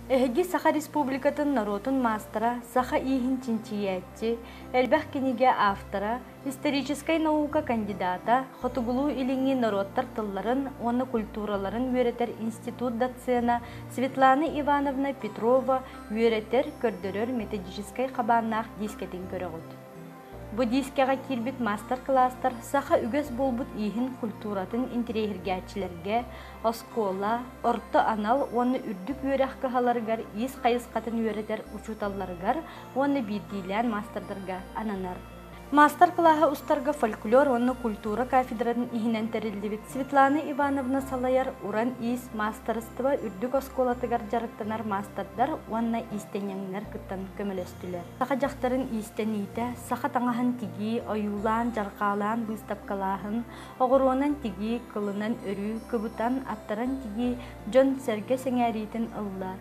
Эһиги Саха Республикатын норуотун маастара, саха ииһин чинчийээччи, элбэх кинигэ автора, историческай наука кандидата, Хотугулуу-Илиҥҥи норуоттар тылларын уонна культураларын үөрэтэр институт доцена Светлана Ивановна Петрова үөрэтэр, көрдөрөр методическай хабааннаах диискэтин көрөҕүт. Бу диискэҕэ киирбит маастар-кылаастар саха үгэс буолбут ииһин культуратын интэриэһиргээччилэргэ, оскуола, орто анал уонна үрдүк үөрэх кыһаларыгар иис хайысхатын үөрэтэр учууталларыгар уонна биирдиилээн маастардарга ананар. Маастар-кылааһы устарга фольклор уонна культура кафедратын иһинэн тэриллибит Светлана Ивановна салайар Уран иис маастарыстыба үрдүк оскуолатыгар дьарыктанар маастардар уонна иистэнньэҥнэр кыттан көмөлөстүлэр. Саха дьахтарын иистэниитэ, саха таҥаһын тигии, ойуулаан, дьарҕаалаан быыстапкалааһын, оҕуруонан тигии, кылынан өрүү, кыбытан, аттаран тигии дьон-сэргэ сэҥээриитин ылла.